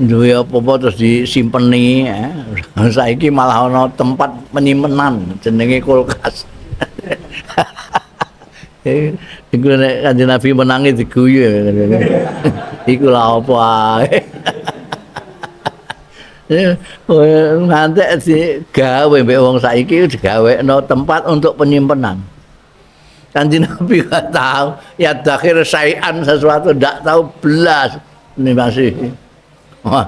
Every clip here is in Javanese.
Duwe apa-apa terus disimpeni. Saiki malah ana tempat penyimpenan jenenge kulkas. Iku nek Kanjeng Nabi menangi diguyu. Iku lha apa ae. Ngantek digawe mbek wong saiki digawekno tempat untuk penyimpenan. Kanjeng Nabi gak tahu ya dakhir sayan sesuatu ndak tahu belas ini masih. Wah,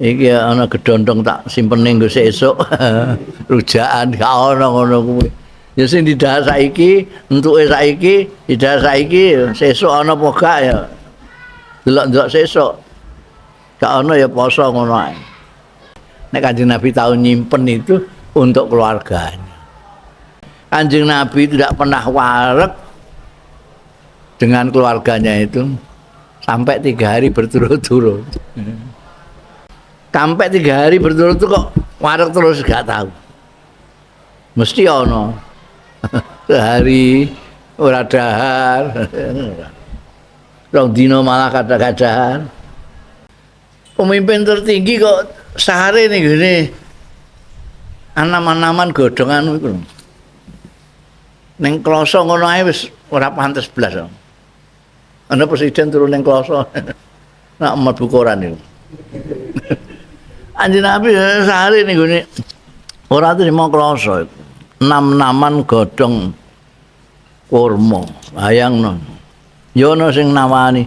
iki ana gedondong tak simpene nggo sesuk. Rujakan gak ana ngono kuwi. Ya sing didahar saiki, entuke saiki, didahar saiki, sesuk ana apa gak ya. Delok-delok sesuk. Gak ana ya poso ngono ae. Nek Kanjeng Nabi tahu nyimpen itu untuk keluarganya. Kanjeng Nabi tidak pernah wareg dengan keluarganya itu sampai 3 hari berturut-turut. Sampai 3 hari berturut-turut kok wareg terus gak tahu. Mesti ono. Sehari ora dahar. Rong dino malah kadang-kadang. Pemimpin tertinggi kok sehari nih gini. Anam-anaman godhongan iku. Ning kloso ngono ae wis ora pantes blas. Ana presiden turun ning kloso. Nak mlebu koran iku. Anjing Nabi sehari ning gone ora trimo kloso iku. Nam-naman godhong kurma. Bayangno. Ya ana sing nawani.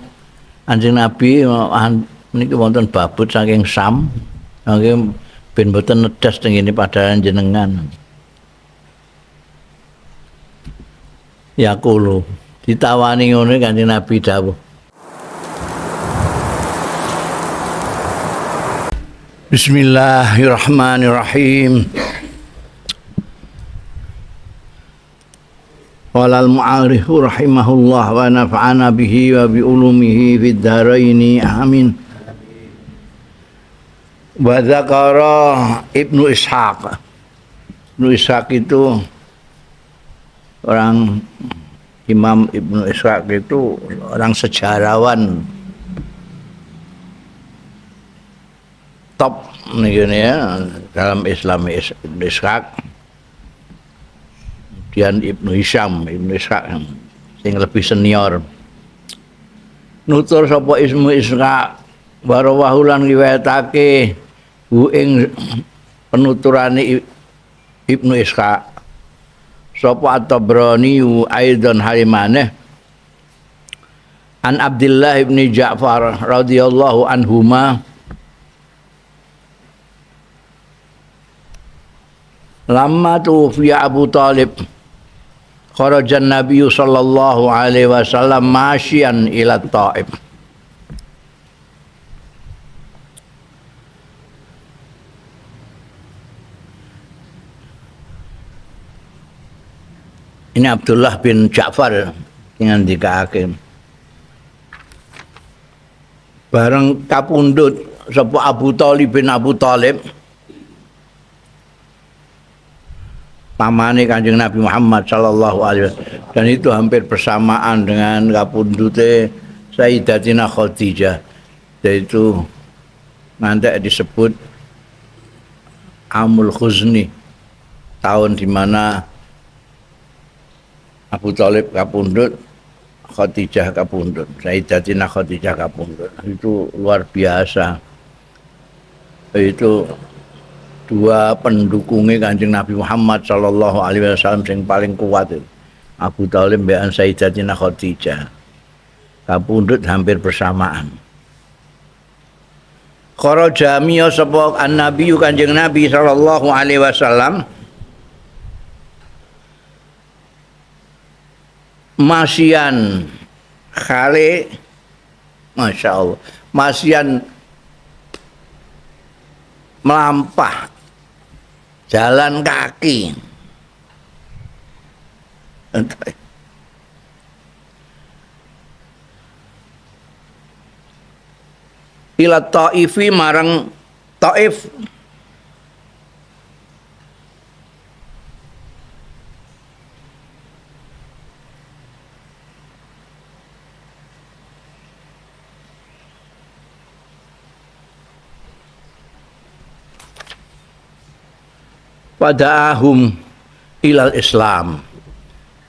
Anjing Nabi niki wonten babut saking Sam. Nggih ben mboten nedas teng ngene padharan jenengan. Ya kulo ditawani ngono Kanjeng Nabi dawuh. Bismillahirrahmanirrahim. Qala al-mu'arrikh rahimahullah wa nafa'ana bihi wa bi ulumihi fid dharaini amin. Wa dzakara Ibnu Ishaq. Ibnu Ishaq itu orang Imam Ibnu Ishaq itu orang sejarawan top nih ya dalam Islam. Ibnu Ishaq dan Ibnu Hisham, Ibnu Ishaq sing lebih senior. Nutur sapa Ibnu Ishaq warawahu lan riwayatake hu ing penuturane Ibnu Ishaq sapa At-Tabrani aidan halimane an Abdullah ibni Ja'far radhiyallahu anhuma lamma tufiya Abu Talib kharaja an-nabiy sallallahu alaihi wasallam masyian ila Taif. Ini Abdullah bin Ja'far ngendikake bareng kapundhut sapa Abu Thalib bin Abu Thalib pamane Kanjeng Nabi Muhammad sallallahu alaihi wasallam, dan itu hampir bersamaan dengan kapundhute Sayyidatina Khadijah, yaitu nanti disebut Amul Khuzni, tahun di mana Abu Thalib kapundhut, Khadijah kapundhut, Sayyidatina Khadijah kapundhut. Itu luar biasa. Itu dua pendukungnya Kanjeng Nabi Muhammad sallallahu alaihi wasallam sing paling kuat itu. Abu Thalib mbek Sayyidatina Khadijah. Kapundhut hampir bersamaan. Kharaja miya sapa an-nabiyyu Kanjeng Nabi sallallahu alaihi wasallam masian khale, Masya Allah, masian melampah jalan kaki. Ila Taifi marang Taif. Padahum ilal Islam.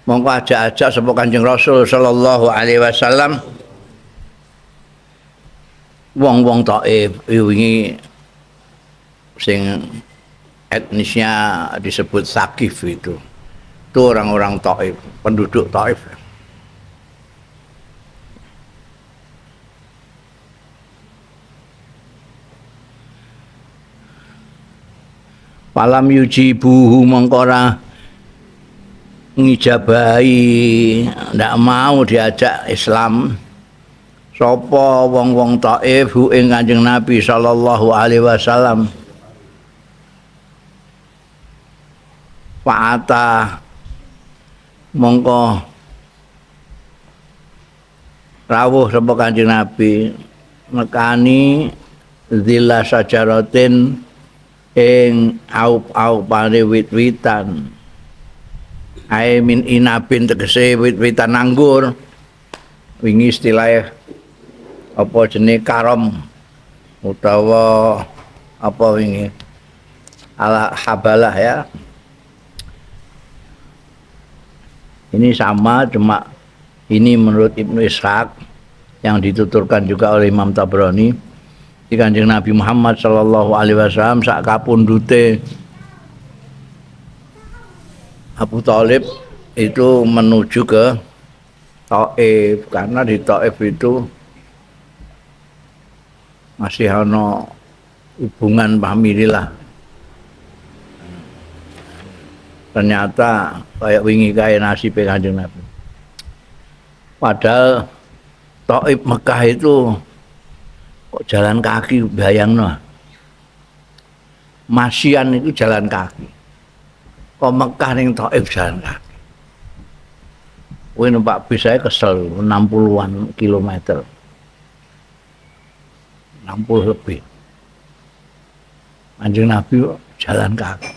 Mongko ajak-ajak sapa Kanjeng Rasul sallallahu alaihi wasallam wong-wong Taif wingi sing etnisnya disebut Sakif itu. Itu orang-orang Taif, penduduk Taif. Falam yujibuhu mongko ora ngijabahi, ndak mau diajak Islam sapa wong-wong Taif hu ing Kanjeng Nabi sallallahu alaihi wasallam. Fa'ata mongko rawuh sapa Kanjeng Nabi nekani zilla sajaratin ing aup-aupane wit-witan, ae min inabin tegese wit-witan anggur. Wingi istilahnya apa jenenge karom utawa apa wingi ala habalah ya. Ini sama, cuma ini menurut Ibnu Ishaq yang dituturkan juga oleh Imam Tabrani. Di Kanjeng Nabi Muhammad sallallahu alaihi wasallam sak kapundhute Abu Thalib itu menuju ke Taif, karena di Taif itu masih ana hubungan famili lah. Ternyata kayak wingi kae nasibe Kanjeng Nabi. Padahal Taif Mekah itu kok jalan kaki, bayangno. Masian itu jalan kaki. Kok Mekah ning Taif jalan kaki. Kowe numpak bis ae kesel 60-an kilometer. 60 lebih. Kanjeng Nabi jalan kaki.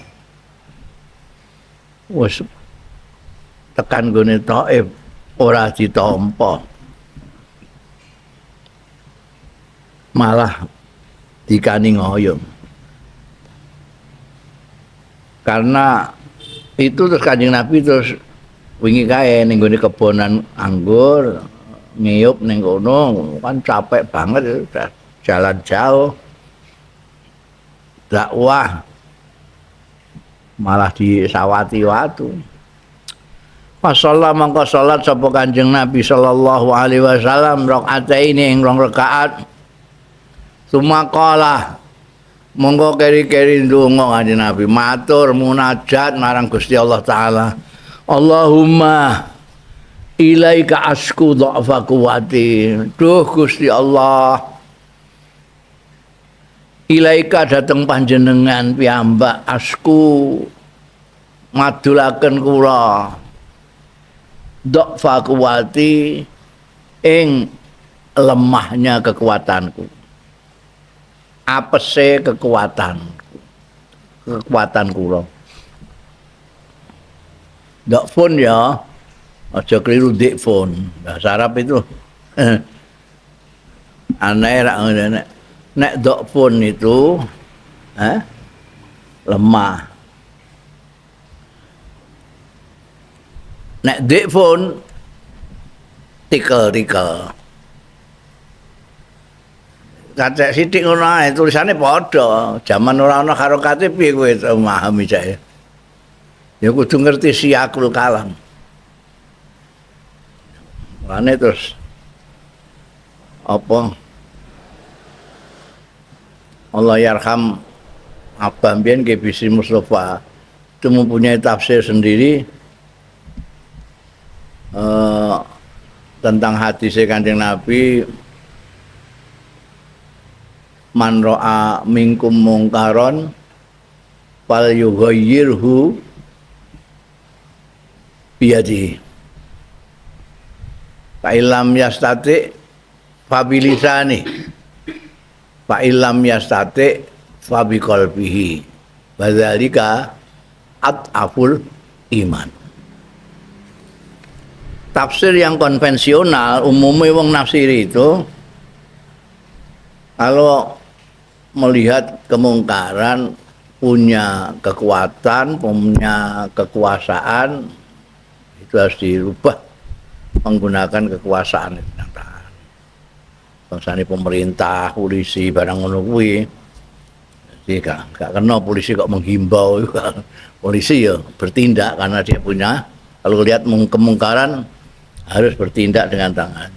Wis tekan gone Taif ora ditampa. Malah dikani ngoyo. Karena itu terus Kanjeng Nabi terus wingi kae ning gone kebonan anggur ngiyup ning kono, kan capek banget udah jalan jauh dakwah malah disawati watu. Fasalla mangko salat sapa Kanjeng Nabi sallallahu alaihi wasallam rakaataini ing rong rakaat. Sumaqala monggo keri-keri ndonga Kanjeng Nabi matur munajat marang Gusti Allah taala. Allahumma ilaika asku dha'fa quwwati. Duh Gusti Allah, ilaika dateng panjenengan piyambak asku madulaken kula dha'fa quwwati ing lemahnya kekuatanku, apese kekuatan, kekuatan kula. Dha'fun ya, aja keliru dhifun. Bahasa Arab itu aneh rak ngene. Nek dha'fun itu lemah. Nek dhifun tikel-tikel. Kacek sithik ngono ae tulisane padha. Jaman ora ana harokate piye kowe memahami cek. Ya kudu ngerti siakul kalam. Lane terus apa Allah yarham Abah mbiyen Ki Bisri Mustafa itu mempunyai tafsir sendiri tentang hadis Kanjeng Nabi man ra'a minkum mungkaron fal yughayyirhu biyadihi fa illam yastati fa bilisani fa illam yastati fa biqalbihi wadzalika at'aful iman. Tafsir yang konvensional umumnya wong nafsiri itu kalau melihat kemungkaran punya kekuatan, punya kekuasaan, itu harus dirubah menggunakan kekuasaan itu. Bangsane pemerintah, polisi, barang ngono kuwi. Jadi gak kena polisi kok menghimbau. Polisi ya bertindak karena dia punya, kalau lihat kemungkaran harus bertindak dengan tangan.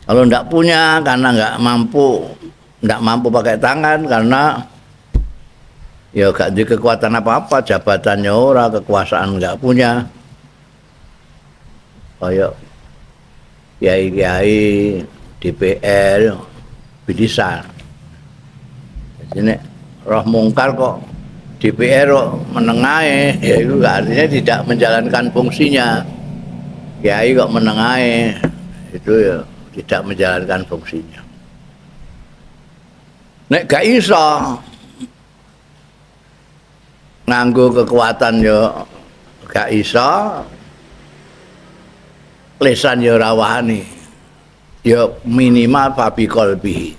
Kalau ndak punya karena nggak mampu pakai tangan karena ya gak di kekuatan apa-apa, jabatannya ora, kekuasaan nggak punya. Kayak kiai-kiai DPR bilisan. Jadi nek roh mungkar kok DPR kok menengae, ya itu artinya tidak menjalankan fungsinya. Kiai kok menengae, itu ya tidak menjalankan fungsinya. Nek gak iso nganggo kekuatan yo gak iso, lesan yo ora wani. Ya minimal fabi qalbi.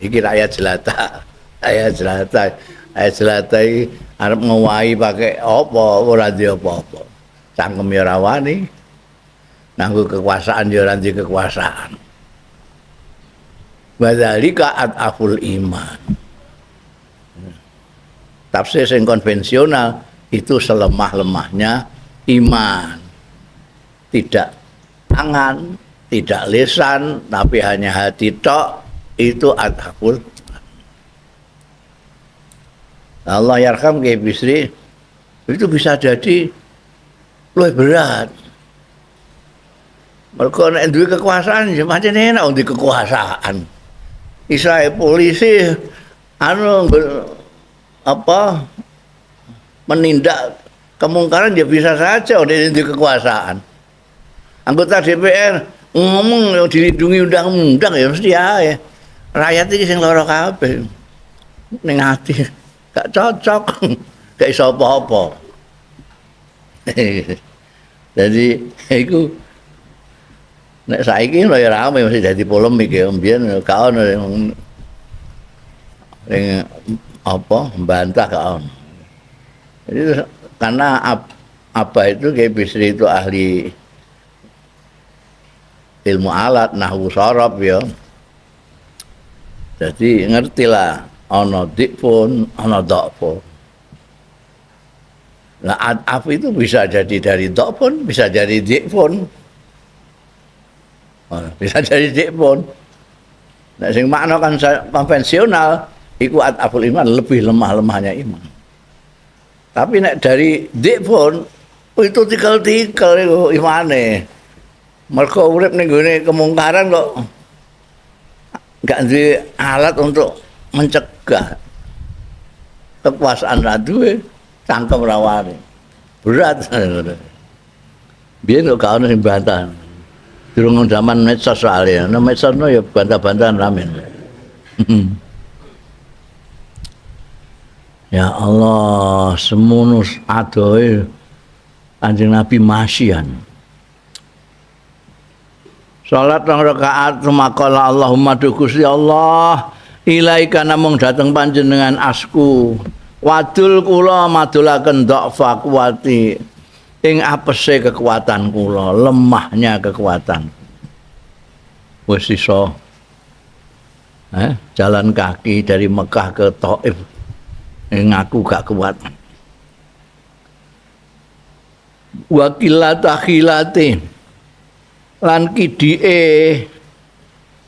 Iki rakyat jelata. Rakyat jelata. Rakyat jelata iki arep ngowahi pakai apa ora duwe apa-apa. Cangkem ya ora wani. Nganggo kekuasaan ya ora duwe kekuasaan. Wadzalika ad'aful iman. Tafsir sing konvensional itu selemah-lemahnya iman. Tidak tangan, tidak lisan, tapi hanya hati tok, itu ad'aful. Allah yarham Kiai Bisri itu bisa jadi luwih berat. Mergo nek duwe kekuasaan ya pancen enak duwe kekuasaan. Iso ae polisi anu apa menindak kemungkaran ya bisa saja oleh duwe kekuasaan. Anggota DPR ngomong yang dilindungi undang-undang ya mesti ae. Rakyat iki sing lara kabeh. Ning ati gak cocok, gak iso apa-apa. Jadi iku nek saiki lho ya rame mesti dadi polemik ya, mbiyen gak ono sing apa mbantah gak ono. Jadi karena Abah itu Kiai Bisri itu ahli ilmu alat nahwu sorof ya. Jadi ngerti lah ana dikpun, ana dhafun. Nah, ad'af itu bisa jadi dari dhafun, bisa jadi dikpun. Oh, bisa jadi dikpun. Nah, sing makna kan konvensional iku ad'aful iman, lebih lemah-lemahnya iman. Tapi nek dari dikpun itu tikel-tikel iku imane. Mergo urip ning gone kemungkaran kok gak duwe alat untuk mencegah. Kekuasaan ra duwe, cangkem ra wani. Berat. Biyen kok gak ono sing bantah. Durung zaman medsos soalnya, nek medsos no ya bantah-bantahan rame. Ya Allah, semono adohe Kanjeng Nabi masian. Salat rong rakaat maqala Allahumma du Gusti Allah ilaika namung dateng panjenengan asku. Wadul kula madulaken dha'fa kuwati ing apese kekuatan kula, lemahnya kekuatan. Wis iso jalan kaki dari Mekah ke Taif ngaku gak kuat. Wa qillata khilati lan kidike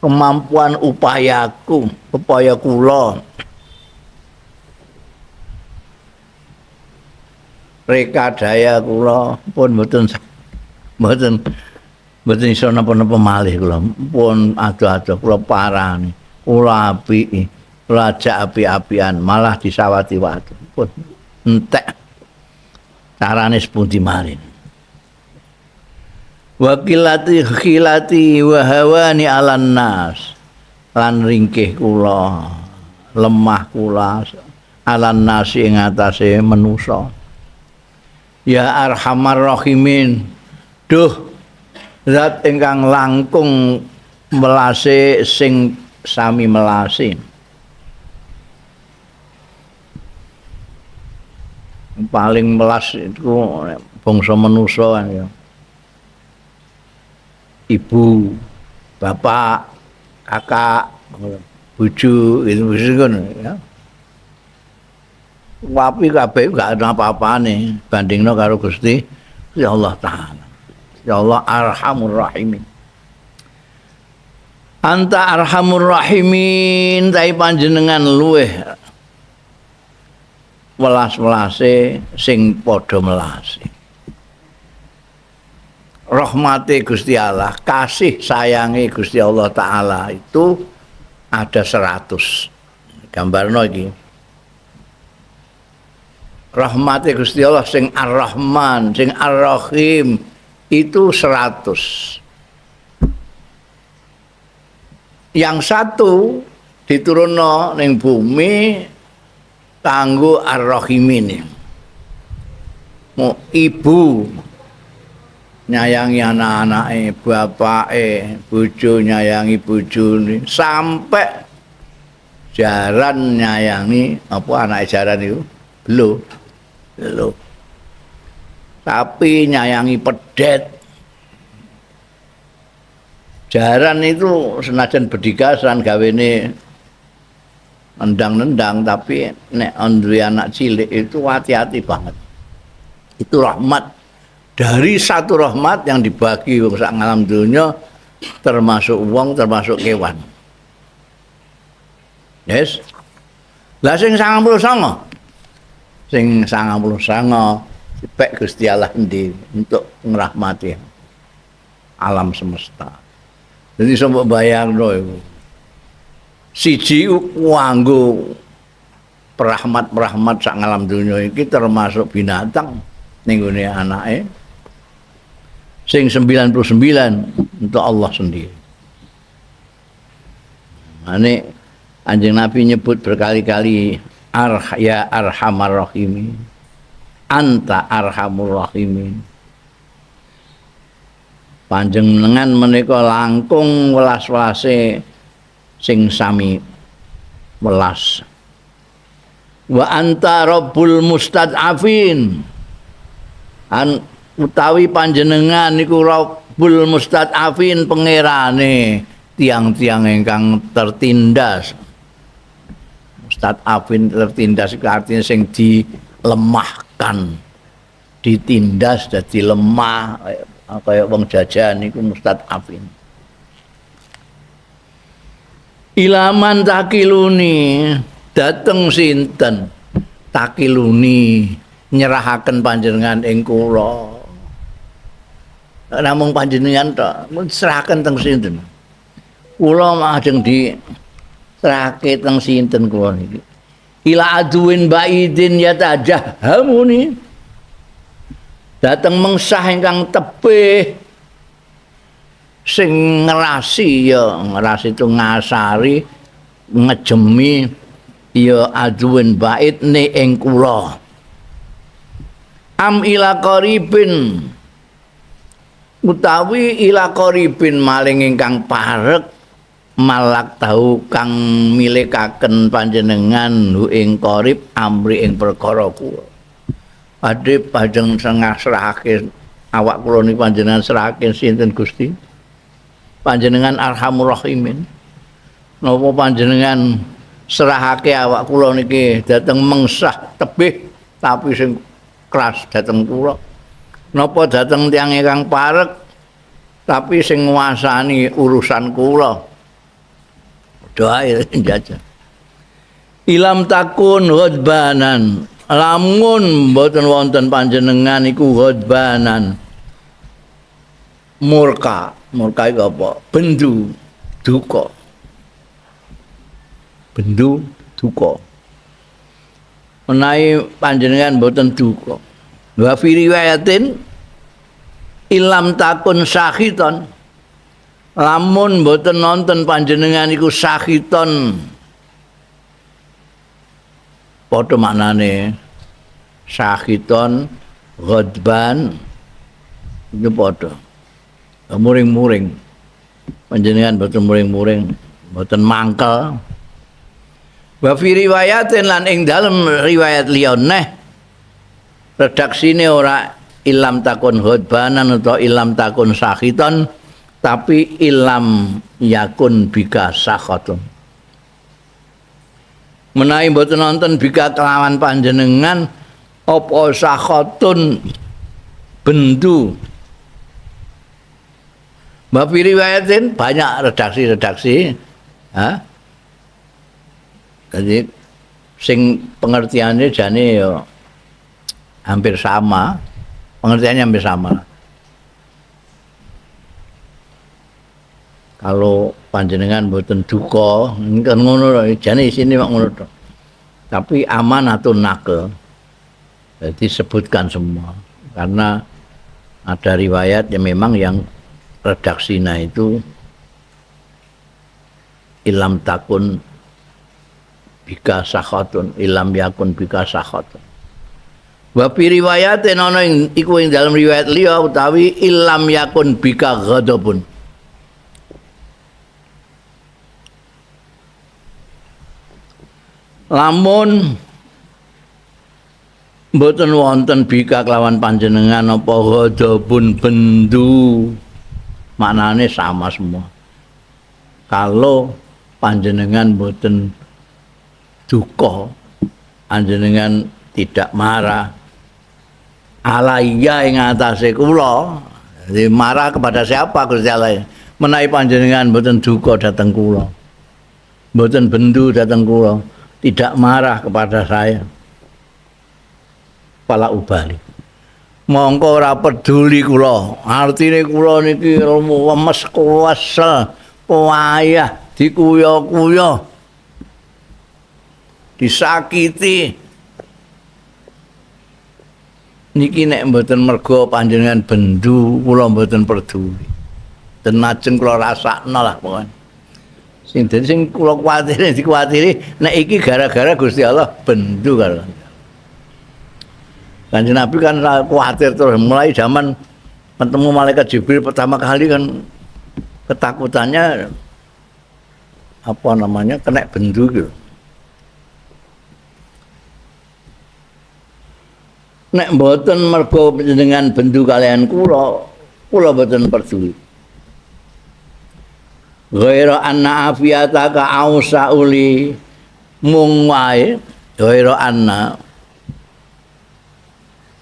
kemampuan upayaku, upaya kula. Reka daya kula pun mboten iso napa-napa malih kula. Pun ado-ado kula parani, kula apiki, kula ajak api-apian malah disawati watu. Pun entek carane sepundi marin. Wa qillati khilati wa hawani 'alan nas lan ringkih kula, lemah kula 'alan nas ing atase manusa. Ya arhamar rahimin, duh zat ingkang langkung melase sing sami melase. Paling melas itu bangsa manusa kan ya. Ibu, bapak, kakak, bojo itu ngono ya. Wapi kabeh gak ana apa-apane bandingno karo Gusti ya Allah Ta'ala. Ya Allah Arhamur Rahimin. Anta Arhamur Rahimin, tai panjenengan luweh welas-welase sing padha melase. Rahmate Gusti Allah, kasih sayange Gusti Allah Ta'ala itu ada 100. Gambarno iki. Rahmate Gusti Allah sing Ar-Rahman, sing Ar-Rahim itu 100. Yang satu diturunno ning bumi kanggo Ar-Rahimin. Mau ibu nyayangi anak-anake, bapake, bojo nyayangi bojone, sampai jaran nyayangi apa anake jaran itu? Belo. Belo. Tapi nyayangi pedet. Jaran itu senajan bedikasan gawene nendang-nendang, tapi nek duwe anak cilik itu hati-hati banget. Itu rahmat. Dari satu rahmat yang dibagi wong sak ngalam dunya, termasuk wong, termasuk kewan. Yes. Lah sing 99. Sing 99 dipek Gusti Allah endi untuk ngrahmati alam semesta. Jadi iso mbok bayangno iku. Siji nganggo perahmat-perahmat sak ngalam dunya iki termasuk binatang ning gone anake. Sing 99 untuk Allah sendiri. Mane Anjing Nabi nyebut berkali-kali ya arhamar rahimin, anta arhamur rahimin. Panjenengan menika langkung welas-welase sing sami welas. Wa anta rabbul mustad'afin. An utawi panjenengan niku rabbul mustad'afin, pangerane tiang-tiang ingkang tertindas. Mustad'afin tertindas iku artinya sing dilemahkan, ditindas dadi lemah kaya wong jajan niku mustad'afin. Ilaman takiluni, dateng sinten takiluni nyerahaken panjenengan ing kula. Namung panjenengan tok serahaken teng sinten? Kula majeng diserahake teng sinten kula niki? Ila aduwin baidin yatajahamuni, dateng mengsah ingkang tebih sing ngerasi, ya ngerasi itu ngasari, ngejemi ya aduwin baid ni ing kula. Am ila qaribin, utawi ila qaribin maling ingkang parek malak tahu kang milikaken panjenengan hu ing qarib amri ing perkara kula. Badhe pajeng sengah serahake awak kula niki panjenengan serahake sinten Gusti? Panjenengan Arhamur Rahimin. Napa panjenengan serahake awak kula niki dhateng mengsah tebih tapi sing keras dhateng kula? Napa dhateng tiyang ingkang parek tapi sing nguasani urusan kula? Doa jajah. Ilam takun ghadbanan, lamun mboten wonten panjenengan iku ghadbanan murka. Murka iku apa? Bendu duka. Bendu duka. Menawi panjenengan mboten duka. Wa fi riwayatin ilam takun sakhiton, lamun mboten nonton panjenengan iku sakhiton, padha maknane sakhiton ghadban itu padha muring-muring. Panjenengan mboten muring-muring, mboten mangkel. Wa fi riwayatin lan ing dalem riwayat liya neh Redaksine ora ilam takun ghadbanan atau ilam takun sakhiton, tapi ilam yakun bika sakhatun. Menawi mboten nonton bika kelawan panjenengan apa sakhatun bendu. Mbak riwayatin banyak redaksi-redaksi. Hah? Jadi sing pengertiannya jane yo hampir sama, pengertiannya hampir sama. Kalau panjenengan mboten duka, kan ngono jane isine mak ngono tok. Tapi amanatun naql. Jadi sebutkan semua karena ada riwayat yang memang yang redaksina itu ilam takun bika sakhatun, ilam yakun bika sakhatun. Wa fi riwayatin ana ing iku ing dalam riwayat liya utawi ilam yakun bika ghadabun. Lamun mboten wonten bika kelawan panjenengan apa ghadabun bendu, maknane sama semua. Kalau panjenengan mboten duka, panjenengan tidak marah alaiya ing atase kula. Jadi marah kepada siapa Gusti Allah? Menawi panjenengan mboten duka dhateng kula, mboten bendu dhateng kula, tidak marah kepada saya, pala ubali mongko ora peduli kula. Artine kula niki lemes kuwesel payah dikuya-kuya disakiti niki nek mboten mergo panjenengan bendu kula mboten peduli. Den ajeng kula rasakno lah pokoke. Sing dadi sing kula kuwatiri dikuwatiri nek iki gara-gara Gusti Allah bendu karo Kanjeng Nabi kan kuwatir terus mulai zaman ketemu malaikat Jibril pertama kali kan ketakutannya apa namanya kena bendu gitu. Nek mboten mergo dengan bendu kalian kula, kula mboten peduli. Ghaira anna afiyataka ausauli mung wae ghaira anna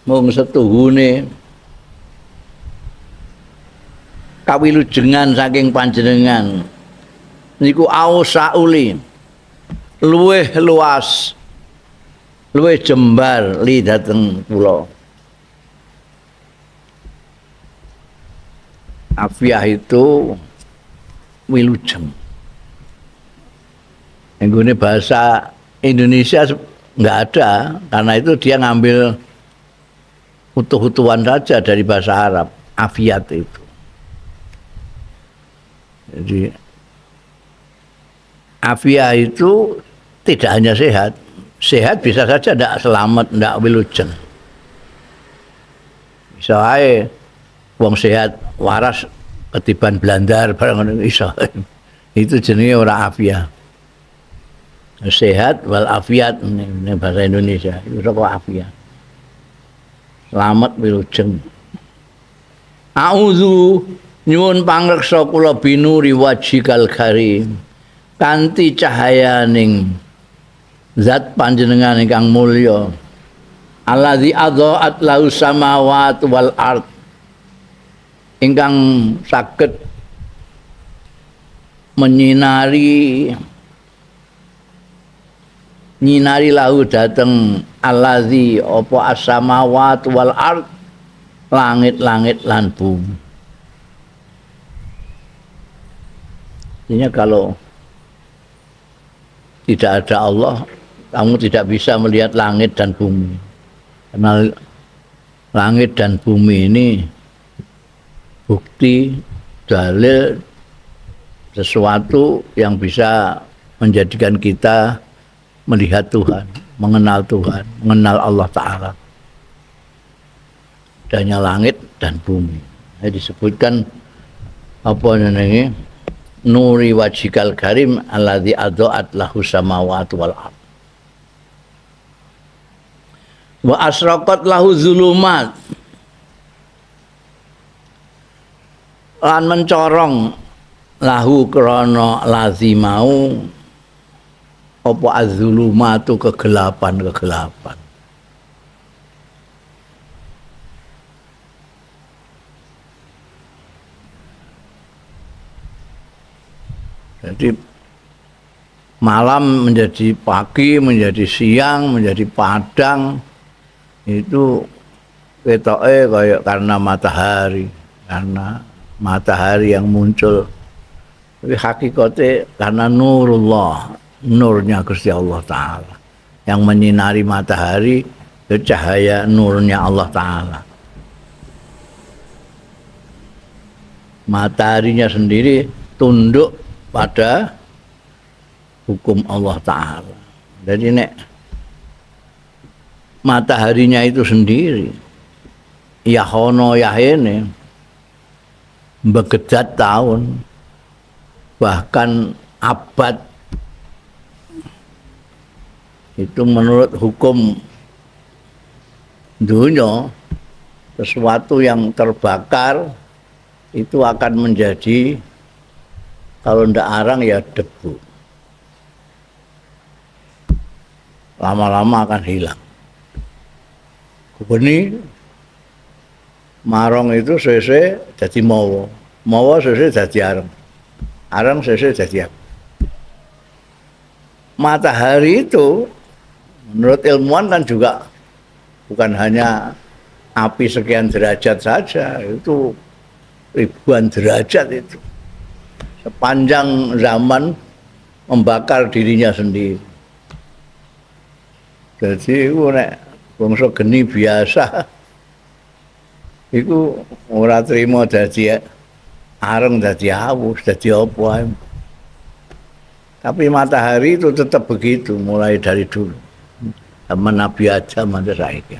mung setuhune kawilujengan saking panjenengan niku ausauli luwih luas luwih jembar li dhateng kula. Afiah itu wilujeng. Nggone bahasa Indonesia enggak ada, karena itu dia ngambil utuh-utuhan saja dari bahasa Arab, afiat itu. Jadi afiah itu tidak hanya sehat. Sehat bisa saja ndak selamat, ndak wilujeng. Iso ae wong sehat waras ketiban blandar barang ngono iso. Itu jenenge ora afiah. Sehat wal afiat ning bahasa Indonesia itu saka afiah. Selamat wilujeng. A'udzu nyuwun pangreksa kula binuri wajhikal karim kanthi cahayaning zat panjenengan ingkang mulya alladzi adhaat lahu samawati wal ard ingkang saged menyinari nyinari lahu dateng alladzi apa as-samawati wal ard langit-langit lan bumi. Artinya kalau tidak ada Allah, kamu tidak bisa melihat langit dan bumi. Karena langit dan bumi ini bukti, dalil sesuatu yang bisa menjadikan kita melihat Tuhan, mengenal Tuhan, mengenal Allah Ta'ala. Adanya langit dan bumi. Nah, disebutkan apa namanya? Nuri wajhikal karim alladzi adha'at lahu samawati wal ard. Wa asraqat lahu zulumat lan mencorong lahu krana lazimau apa az-zulumatu kegelapan-kegelapan. Jadi malam menjadi pagi, menjadi siang, menjadi padang itu ketoke kaya karena matahari, karena matahari yang muncul. Tapi hakikate karena nurullah, nurnya Gusti Allah Ta'ala yang menyinari matahari, itu cahaya nurnya Allah Ta'ala. Mataharinya sendiri tunduk pada hukum Allah Ta'ala. Jadi nek mataharinya itu sendiri yahono yahene begedat tahun bahkan abad itu menurut hukum dunia sesuatu yang terbakar itu akan menjadi kalau ndak arang ya debu, lama-lama akan hilang. Geni marong itu sese dadi mawa, mawa sese dadi arang, arang sese dadi apa. Matahari itu menurut ilmuwan kan juga bukan hanya api sekian derajat saja, itu ribuan derajat itu. Sepanjang zaman membakar dirinya sendiri. Jadi iku nek bangsa geni biasa iku ora trimo dadi areng, dadi awus, dadi apa ae. Tapi matahari itu tetap begitu mulai dari dulu. Zaman Nabi Adam sampai saiki.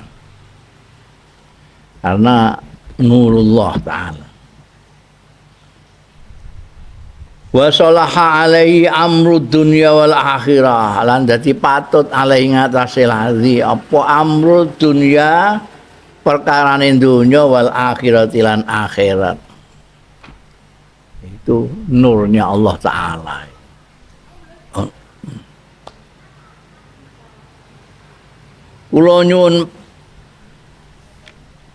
Karena nurullah Ta'ala. Wa salaha alaihi amru dunya wal akhirah lan dadi patut alaihi ngatasé lazi apa amru dunya perkarane dunya wal akhirati lan akhirat. Itu nurnya Allah Ta'ala. Kula nyuwun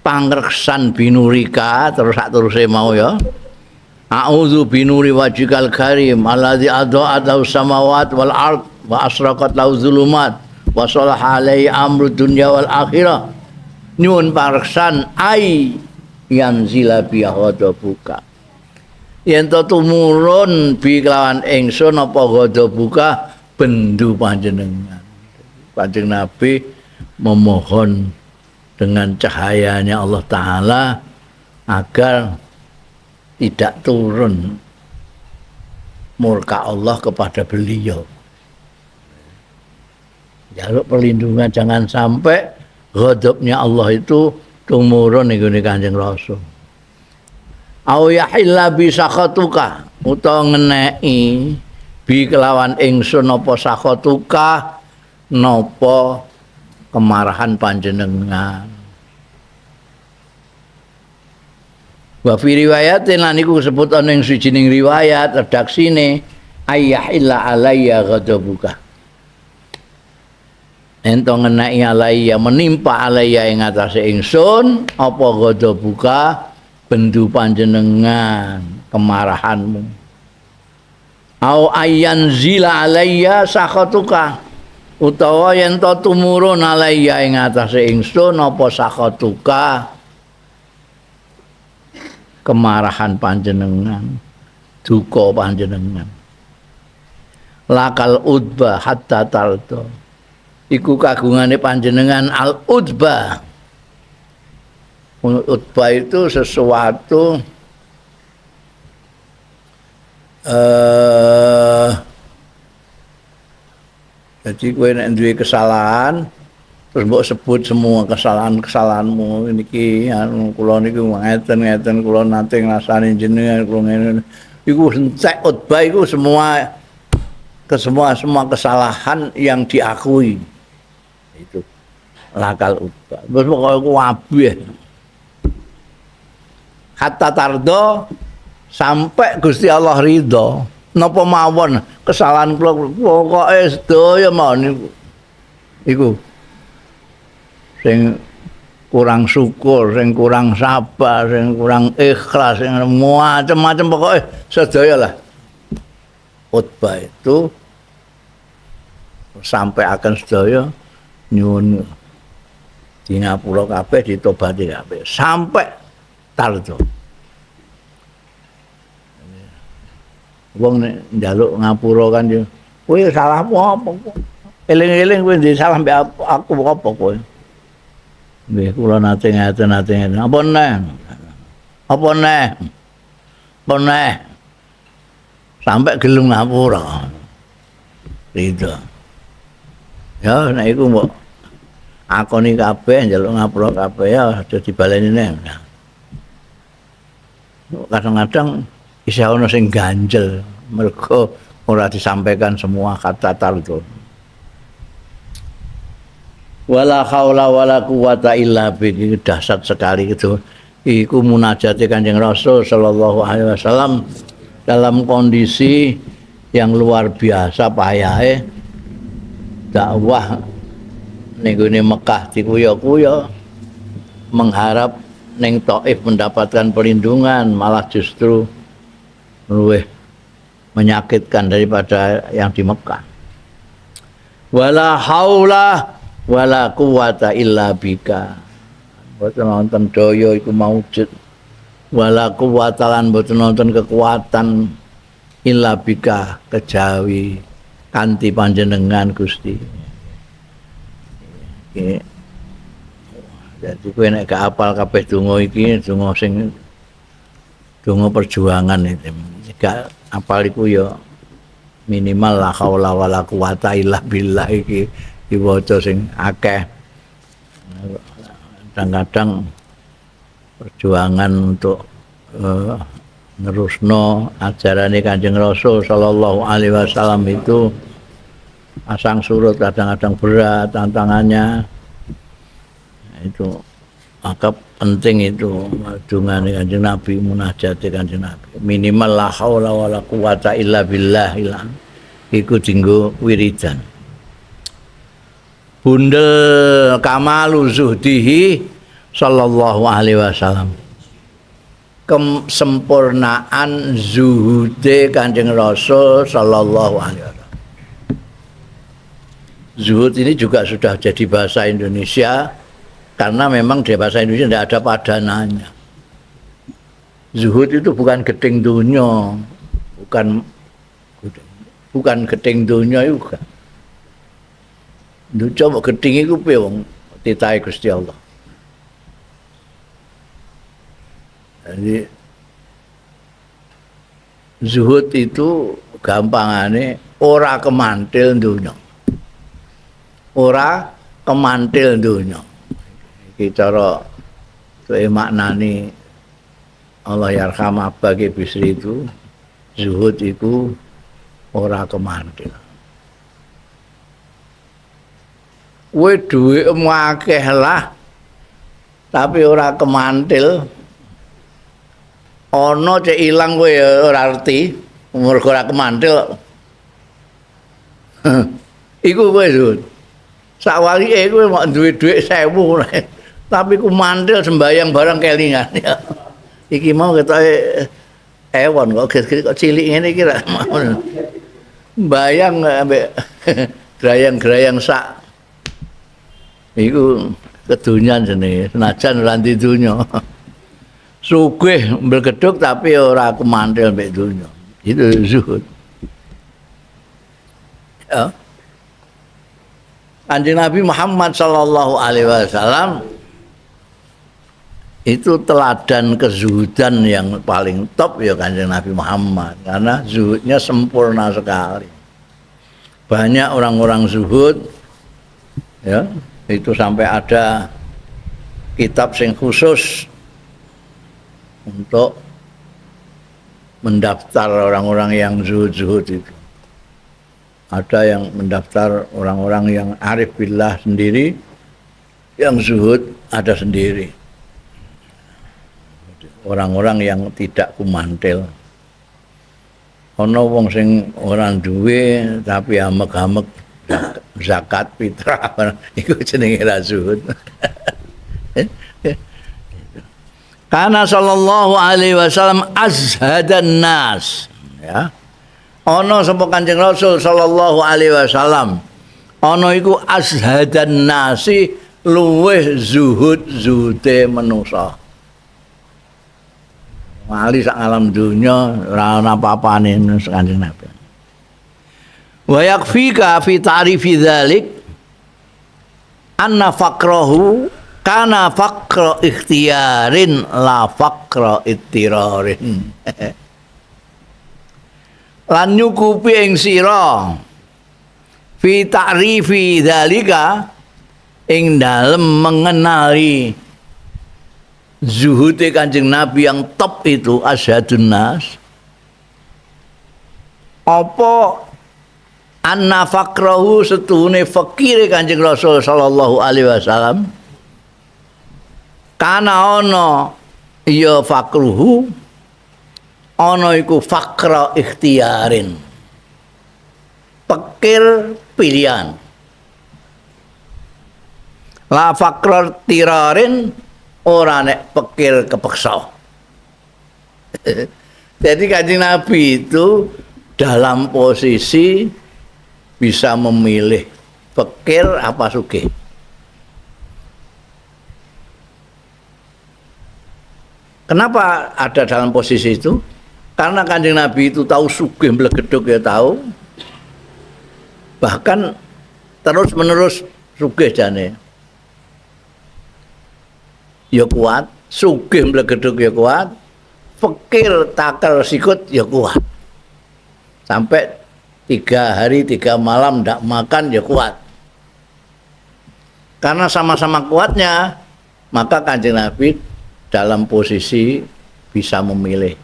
pangreksan binurika terus sak teruse mau ya. A'udzu binuri wajhikal karim alladzi adha'at lahu samawat wal ard wa asraqat lahu dzulumat wa salaha alaihi amru dunya wal akhirah. Nyuwun pangreksan ai yanzila bi ghadabuka. Yen to tumurun bi kelawan ingsun apa ghadabuka bendu panjenengan. Kanjeng Nabi memohon dengan cahayanya Allah Ta'ala agar tidak turun murka Allah kepada beliau. Jaluk perlindungan jangan sampai ghadabnya Allah itu tumurun ning gone Kanjeng Rasul. Au yahilla bi sakhatuka utawa ngeneki bi kelawan ingsun apa sakhatuka napa kemarahan panjenengan. Wa fi riwayatin lan iku sebut ana ing suwijining riwayat redaksine ayyah illa alayya ghadabuka. Ento ngeneki alayya menimpa alayya ing atase ingsun apa ghadabuka bendu panjenengan kemarahanmu. Au ayyanzila alayya sakhatuka utawa yen to tumurun alayya ing atase ingsun apa sakhatuka kemarahan panjenengan, duka panjenengan. Lakal udba hatta tardo. Iku kagungane panjenengan al udba. Udba itu sesuatu jadi kowe nek duwe kesalahan terus mbok sebut semua kesalahan-kesalahanmu niki anu kula niku ngeten-ngeten kula nate ngrasani jenengan kula ngene iku entek utbah iku semua ke semua kesalahan yang diakui itu. Lakal utba. Wis pokoke kabeh. Hatta tardo, sampai Gusti Allah ridho. Napa mawon kesalahan kula pokoke sedaya mawon niku. Iku sing kurang syukur, sing kurang sabar, sing kurang ikhlas, sing macam-macam pokoke sedaya lah. Khutbah itu sampai akan sedaya nyuwun di ngapura kabeh, ditobati kabeh sampai tardo. Wong nek njaluk ngapura kan yo, kowe salahmu apa? Eling-eling kowe ndek salah mbek aku apa kowe? Nggih kula nate ngaten nate ngaten. Apa neh? Apa neh? Apa neh? Sampai gelem ngapura. Gitu. Ya nek iku mbok akoni kabeh njaluk ngapura kabeh ya aja dibaleni neh. Kadang-kadang isih ana sing ganjel mergo ora disampaikan semua kata tardo. Wala haula wala quwata illa billah, dahsyat sekali itu. Iku munajate Kanjeng Rasul sallallahu alaihi wasallam dalam kondisi yang luar biasa payahe, dakwah ning gone Mekah dikuya-kuya, mengharap ning Taif mendapatkan perlindungan, malah justru luwih menyakitkan daripada yang di Mekah. Wala haula wala quwata illa bika. Mboten wonten daya iku maujud. Wala quwata lan mboten wonten kekuatan illa bika kejawi kanthi panjenengan Gusti. Iki dadi kowe nek gak apal kabeh donga iki, donga sing donga perjuangan itu. Gak apal iku ya minimal la haula wala quwata illa billah iki diwaca sing akeh. Kadang-kadang perjuangan untuk nerusno ajarane Kanjeng Rasul sallallahu alaihi wasallam itu pasang surut, kadang-kadang berat tantangannya. Itu maka penting itu dungane Kanjeng Nabi, munajate Kanjeng Nabi. Minimal la haula wala quwata illa billah ilang iku dinggo wiridan. Bundel kamalu zuhdihi sallallahu alaihi wasallam. Kesempurnaan zuhude Kanjeng Rasul sallallahu alaihi wasallam. Zuhud ini juga sudah jadi bahasa Indonesia karena memang di bahasa Indonesia tidak ada padanannya. Zuhud itu bukan geting dunya, bukan geting dunya juga. Lho coba geting iku piye wong titahe Gusti Allah. Jadi zuhud itu gampangane ora kemantil dunya. Ora kemantil dunya. Iki cara kowe maknani Allah yarham bagi Bisri itu, zuhud iku ora kemantil. Kowe dhuwitmu akeh lah tapi ora kemantil. Ana cek ilang kowe ya ora ngerti, mergo ora kemantil. Iku kowe zuhud. Sakwalike kowe mok duwe dhuwit 1000 tapi ku mantil sembayang barang kelingan. Iki mau ketoke ewon kok kok cilik ngene iki ra mau. Mbayang ambek grayang-grayang sak. Iku kedunyan jenenge, senajan ora ndi donya. Sugih mblegeduk tapi ora kemantil mbek donya. Itu zuhud. Ya. Kanjeng Nabi Muhammad sallallahu alaihi wasallam itu teladan kezuhudan yang paling top ya Kanjeng Nabi Muhammad, karena zuhudnya sempurna sekali. Banyak orang-orang zuhud ya, itu sampai ada kitab sing khusus untuk mendaftar orang-orang yang zuhud-zuhud itu. Ada yang mendaftar orang-orang yang arif billah sendiri, Yang zuhud ada sendiri. Orang-orang yang tidak kumantil. Ana wong sing ora duwe tapi amek-amek zakat fitrah iku jenenge ra zuhud. Karena sallallahu alaihi wasallam azhadan nas, ya. Ana sapa Kanjeng Rasul sallallahu alaihi wasallam ana iku azhadan nasi luweh zuhud zuhude manusa. Wali sak alam dunya ora ana apa-apane Kanjeng Nabi. Wa yakfika fi ta'rifi dzalik anna faqrahu kana faqra ikhtiyarin la faqra ittirarin. Lan nyukupi ing sira fi ta'rifi dzalika ing dalem mengenali zuhude Kanjeng Nabi yang top itu asyadun nas, apa anna faqrahu setuhune fakire Kanjeng Rasul sallallahu alaihi wasallam kana ana ya fakruhu ana iku faqra ikhtiyarin, fakir pilihan, la faqra tirarin ora nek pikir kepeksa. Jadi Kanjeng Nabi itu dalam posisi bisa memilih pikir apa sugih. Kenapa ada dalam posisi itu? Karena Kanjeng Nabi itu tahu sugih mblegeduk ya tahu. Bahkan terus menerus sugih jane. Ya kuat, sugih mblegeduk ya kuat, fakir takar sikut ya kuat. Sampai 3 hari 3 malam ndak makan ya kuat. Karena sama-sama kuatnya, maka Kanjeng Nabi dalam posisi bisa memilih.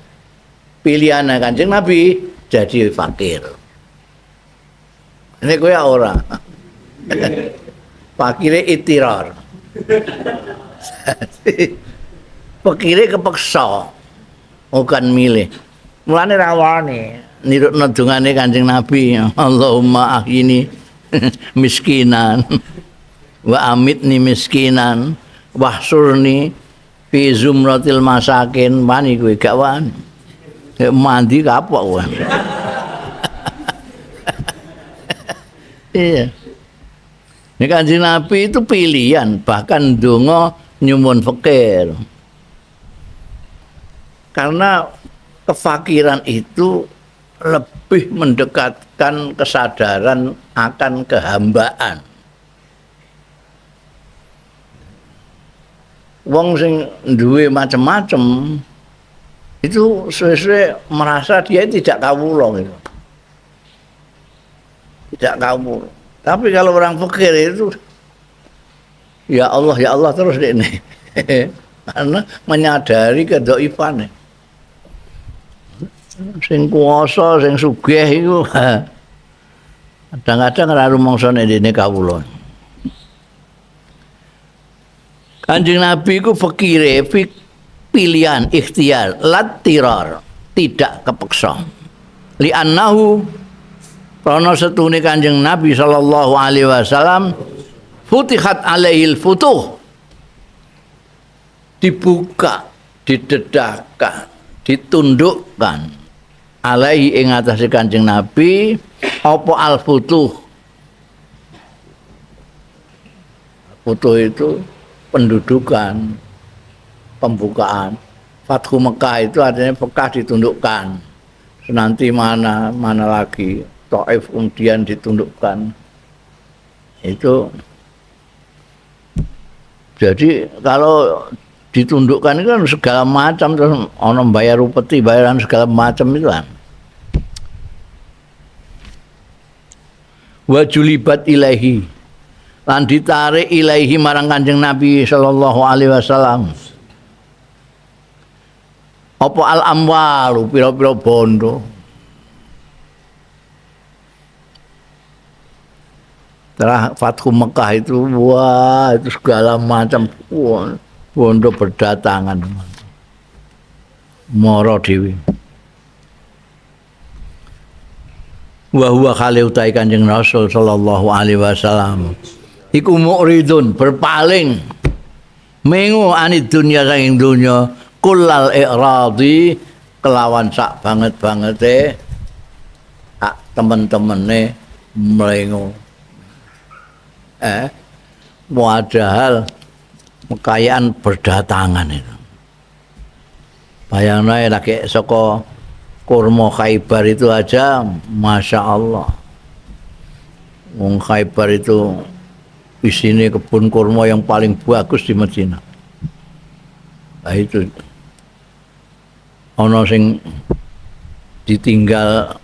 Pilihannya Kanjeng Nabi jadi fakir. Ini kowe ora. Fakire itirar. Fakire kepeksa, bukan milih. Mulane rawane nirukno dungane Kanjeng Nabi, Allahumma ahyini miskinan wa amitni miskinan wahsurni fi zumratil masakin. Wani kowe gak wani. Mandi kapok kowe. Iya. Ini Kanjeng Nabi itu pilihan, bahkan ndonga nyuwun fakir. Karena kefakiran itu lebih mendekatkan kesadaran akan kehambaan. Wong sing duwe macem-macem itu suwe-suwe merasa dia tidak kawula gitu. Tidak kawula. Tapi kalau orang fakir itu ya Allah terus ini. Karena menyadari kedoifane. Sing kuwasa, sing sugih iku kadang-kadang ora rumangsa nek dene kawula. Kanjeng Nabi iku fakire pilihan ikhtiar, latirar, tidak kepeksa. Li annahu krana setune Kanjeng Nabi sallallahu alaihi wasallam futihat alaihil futuh, dibuka, didedahkan, ditundukkan alaihi ing atase Kanjeng Nabi apa al futuh. Futuh itu pendudukan, pembukaan. Fathu Mekah itu artinya Mekah ditundukkan. Nanti mana mana lagi Taif kemudian ditundukkan. Itu jadi kalau ditundukkan itu kan segala macam, terus ono bayar upeti, bayaran segala macam itu kan. Wajulibat ilaihi, lan ditarik ilaihi marang Kanjeng Nabi sallallahu alaihi wasallam. Apa al amwalu pira-pira bondo. Setelah Fathu Mekah itu, wah itu segala macam wah, bondo berdatangan. Moro dhewe. Wa huwa khali utai Kanjeng Rasul sallallahu alaihi wasallam. Iku mu'ridun berpaling mengu anid dunya saking dunya kullal i'radi kelawan sak banget-bangete hak temen-temene mlengu. Padahal kekayaan berdatangan itu. Bayangno lagi saka kurma Khaibar itu aja, Masya Allah. Wong Khaibar itu isine kebun kurma yang paling bagus di Medina. Nah itu ana sing ditinggal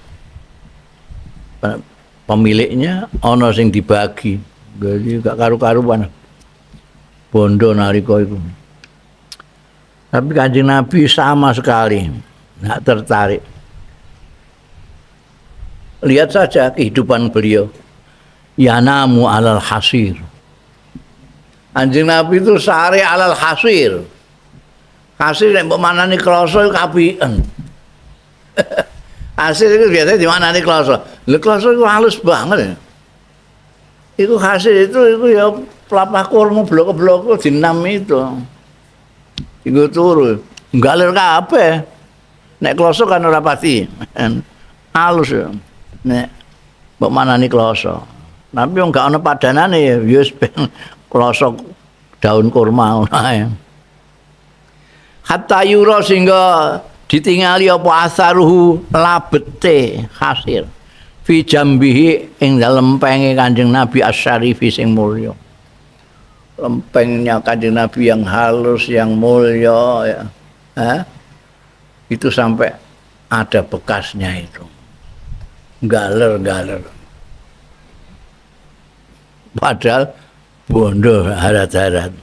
pemiliknya, ana sing dibagi. Jadi gak karu-karuan. Bondo nalika iku. Tapi Kanjeng Nabi sama sekali nggak tertarik. Lihat saja kehidupan beliau. Yanamu alal hasir. Kanjeng Nabi itu sare alal hasir. Hasir nek mbok manani kloso iku kapiken. Hasir itu biasanya dimanani kloso. Lha kloso iku halus banget ya. Iku hasir itu ya pelapah kurma blok-blok dinam itu. Iku turu, galer kabeh. Nek kloso kan ora pati. Halus ya. Nek mbok manani kloso. Tapi wong gak ana padanane ya wis ben kloso daun kurma ngono ae. Hatta yura sehingga ditingali apa asaruhu labete hasir fi jambihi ing dalem lempenge Kanjeng Nabi asyarifi sing mulya. Lempengnya Kanjeng Nabi yang halus, yang mulia ya. Hah? Itu sampai ada bekasnya itu. Galer-galer. Padahal bondo harat-harat.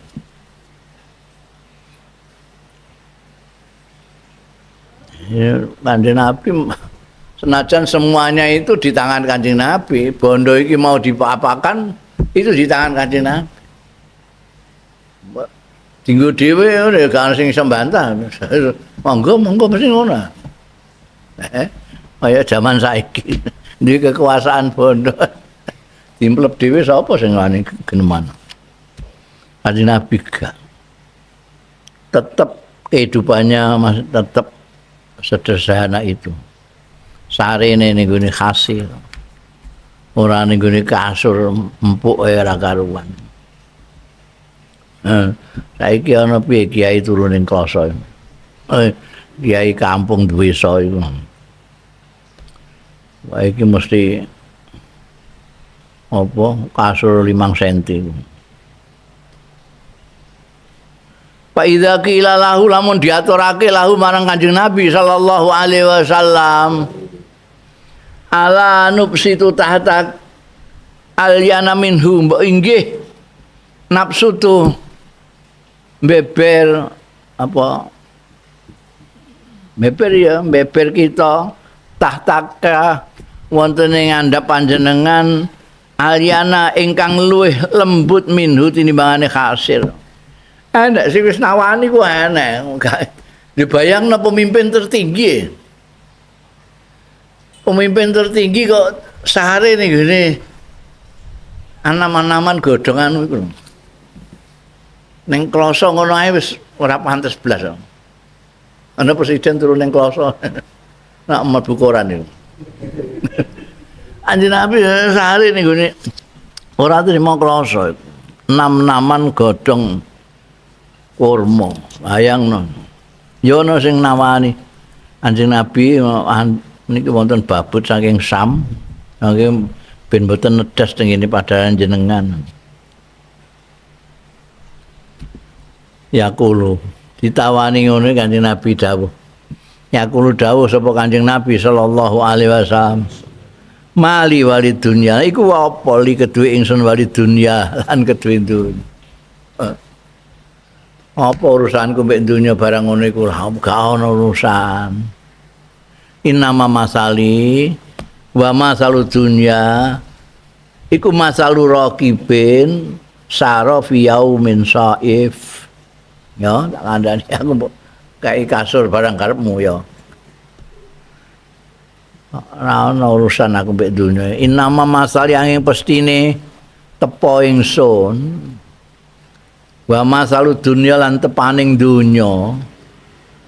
Ya, Kanjeng Nabi senajan semuanya itu di tangan Kanjeng Nabi, bondo iki mau diapa-apakan itu di tangan Kanjeng Nabi. Dinggo dhewe ya gak ana sing iso mbantah. Monggo monggo mesti ngono. Kaya jaman saiki duwe kekuasaan bondo. Dimplep dhewe sapa sing wani geneman. Kanjeng Nabi gak. Tetep kehidupannya masih tetep sederhana itu. Sarene ning gone hasil. Ora ning gone kasur empuk ora karuan. Saiki ana piye kiai turu ning kloso. Kiai kampung desa iku. Wah iki mesti apa kasur 5 senti. Fa idza qila lahu lamun diaturake lahu marang Kanjeng Nabi sallallahu alaihi wasallam ala nubsitu tahta alyana minhu mbok inggih nafsu tu beber apa beber ya beber kita tahtaka wonten ing ngandhap panjenengan alyana ingkang luwih lembut minhu tinimbangane khasir. Enek sing wis nawani ku enek. Dibayangno pemimpin tertinggi. Pemimpin tertinggi kok sare ning ngene anam-anaman godhongan iku. Ning kloso ngono ae wis ora pantes blas. Ana presiden turu ning kloso. Nak mlebu koran iku. Anjing Nabi sehari ning ngene ora trimo kloso. Nam-naman godhong kurma, bayangno. Ya ana sing nawani. Anjing Nabi niki wonten babut saking Sam, saking ben mboten nedas teng ngene padharan jenengan. Yaqulu ditawani ngono Kanjeng Nabi dawuh. Yaqulu dawuh sapa Kanjeng Nabi sallallahu alaihi wasallam. Mali wali dunya iku apa li keduwe ingsun wali dunya lan keduwe dunya. Apa urusanku mbek dunya barang ngono iku gak ono urusan. Innama masali wa masalu dunya Iku masalu raqibin sara fi yaumin saif. Ya, tak kandhani aku mbok kai kasur barang karepmu ya. Ora ana urusan aku mbek dunya. Inama masal yang pestine tepo ingsun. Wa masalu dunya lan tepaning dunya.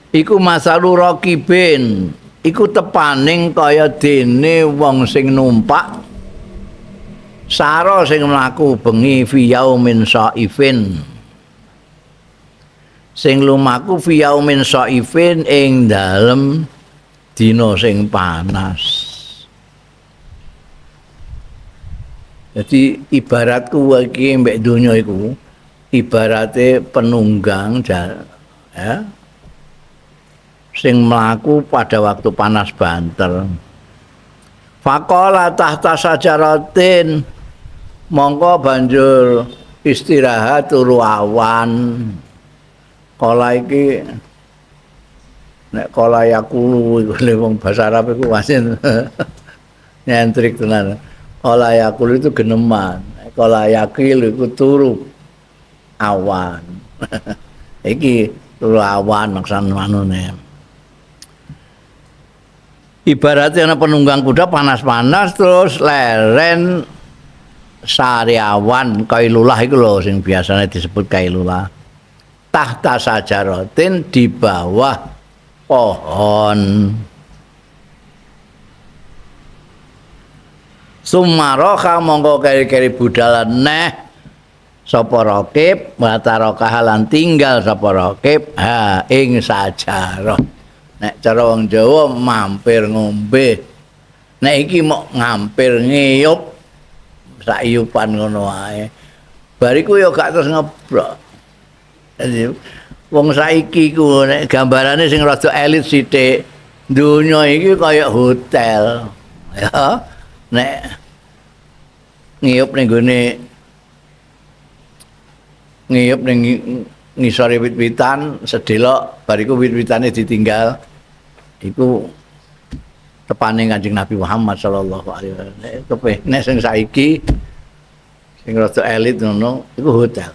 Iku masalu raqibin. Iku tepaning kaya dene wong sing numpak sara sing mlaku bengi fi yaumin saifin. Sing lumaku fi yaumin saifin ing dalem dina sing panas. Jadi ibaratku iki mbek donya iku ibarate penunggang ya, sing mlaku pada waktu panas banter. Faqala tahta sajaratin, mongko banjur istirahat turu awan. Kala iki nek kala yakulu iku wong basa Arab iku wasin nyentrik tenan. Kala yakulu itu geneman, kala yakil iku turu awan. Iki turu awan maksane manune. Ibaratnya ana penunggang kuda panas-panas terus leren sariawan kailulah iku lho sing biasanya disebut kailulah. Tahta sajaratin di bawah pohon. Sumaroka mongko keri-keri budalan neh sapa raqib wa taraka lan tinggal sapa raqib ha ing sajarah. Nek cara wong Jawa mampir ngombe. Nek iki mok ngampir ngiyup sak iyupan ngono wae. Bariku ya gak terus ngebrok. Jadi wong saiki ku nek gambarane sing rada elit sithik, donya iki kaya hotel. Ya, nek ngiyup ning gone ngiyup ning ngisore wit-witan sedelok bariku wit-witane ditinggal iku tepane Kanjeng Nabi Muhammad sallallahu alaihi wasallam. Nek sing saiki sing rada elit ngono iku hotel.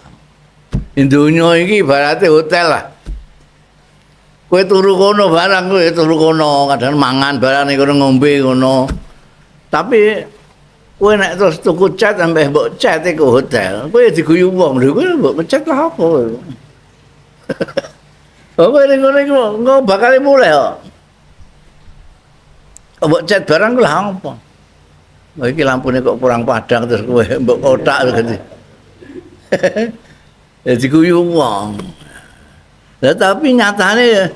Donya iki ibarate hotel lah. Kowe turu kono barang, kowe turu kono, kadang mangan barang ning kono ngombe ngono. Tapi kowe nek terus tuku cat sampe mbok cat iku hotel, kowe diguyu wong, lho kowe mbok cat lah apa kowe. Kowe ning kono iku engko bakal mulih kok. Mbok cat barang lah apa? Wah iki lampune kok kurang padang terus kowe mbok kotak gitu. Ya diguyu wong. Lah tapi nyatane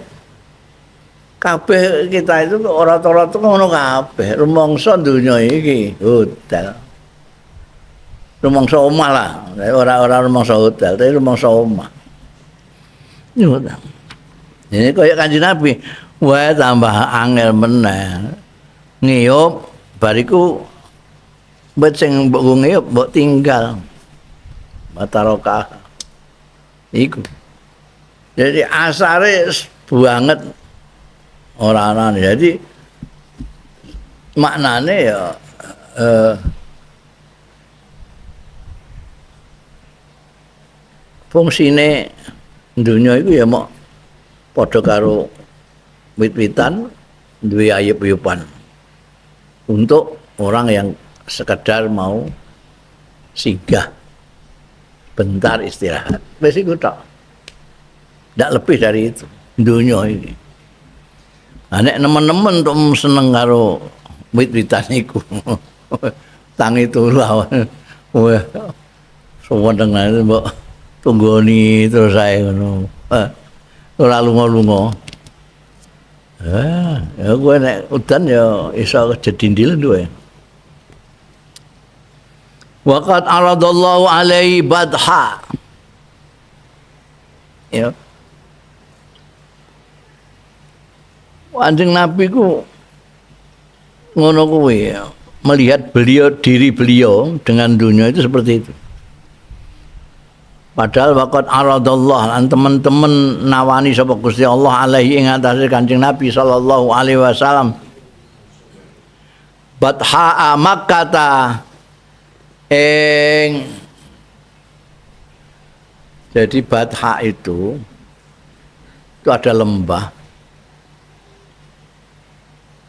kabeh kita itu rata-rata ngono kabeh. Rumangsa donya iki hotel. Rumangsa omah lah. Ora-ora rumangsa hotel, tapi rumangsa omah. Ngono. Ini kaya Kanjeng Nabi, wae tambah angel meneh. Ngiyup bariku mbet sing mbok ngiyup mbok tinggal. Batarokah. Iku. Jadi asare banget ora ana. Jadi maknane ya fungsine dunya iku ya mok padha karo wit-witan duwe ayub-ayuban. Untuk orang yang sekedar mau singgah bentar istirahat. Wis iku tok. Ndak lebih dari itu dunya iki. Nah, nek nemen-nemen tok seneng karo wit-witan iku. Tangi turu awan. Wah. Suweneng mbok tunggoni terus ae ngono. Ora lunga-lunga. Ya kowe nek udan ya iso jedindil duwe. Waqad aradallahu alaihi badha. Ya. Kanjeng Nabi ku ngono kuwi, melihat beliau diri beliau dengan dunia itu seperti itu. Padahal waqad aradallah lan teman-teman nawani sapa Gusti Allah alaihi ing atase Kanjeng Nabi sallallahu alaihi wasallam. Batha Makkah Ing jadi Batha itu ada lembah.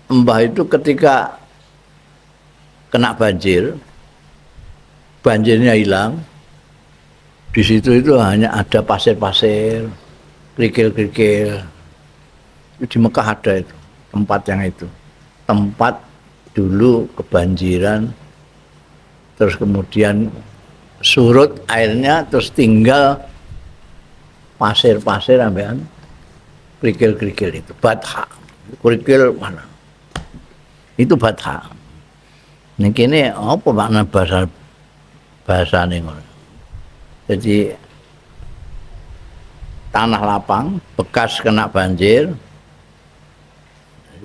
Lembah itu ketika kena banjir, banjirnya hilang. Di situ itu hanya ada pasir-pasir, kerikil-kerikil. Di Mekah ada itu, tempat yang itu. Tempat dulu kebanjiran, terus kemudian surut airnya, terus tinggal pasir-pasir ambekan kerikil-kerikil itu. Batha, kerikil mana? Itu Batha. Ning kene apa makna bahasane ngono? Jadi tanah lapang bekas kena banjir,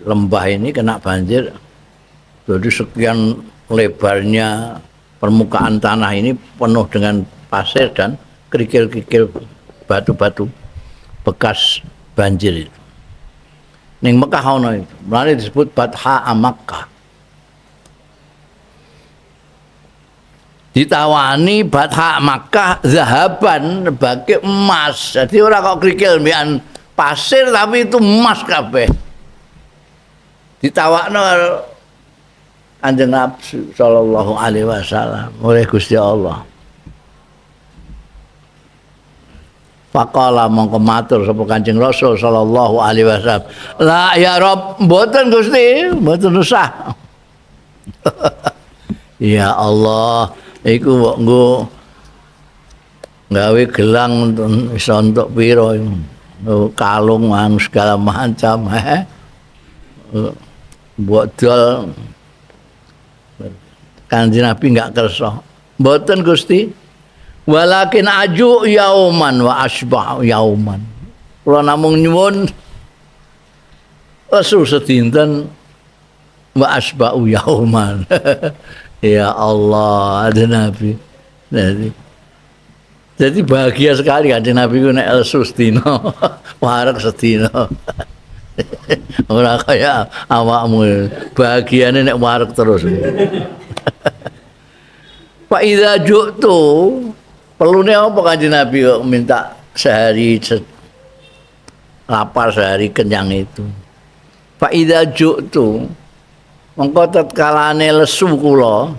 lembah ini kena banjir, jadi sekian lebarnya permukaan tanah ini penuh dengan pasir dan kerikil-kerikil batu-batu bekas banjir itu. Ning Mekah ono itu, mulane disebut Batha Makkah. Ditawani Batha Makkah zahaban sebagai emas. Jadi ora kok kerikil mbikan pasir tapi itu emas kabeh. Ditawakno karo Kanjeng Nabi sallallahu alaihi wasallam oleh Gusti Allah. Faqala mongko matur sapa Kanjeng Rasul sallallahu alaihi wasallam, la ya Rabb, mboten Gusti, mboten usah. Ya Allah, iku mbok nggo gawe gelang iso entuk pira iku, kalung mang segala macam, Mbok dol. Kanjeng Nabi enggak kersa. Mboten Gusti. Walakin aju yauman wa asbah yauman. Kula namung nyuwun lesu sedinten wa asba'u yauman. Ya Allah, ada Nabi. Jadi bahagia sekali Kanjeng Nabi ku nek lesu sedina, wareg sedina. Ora kaya awakmu, bahagiane nek wareg terus. Fa idza ju'tu, perlune apa Kanjeng Nabi kok minta sehari lapar sehari kenyang itu. Fa idza ju'tu, mongko tatkalane lesu kula,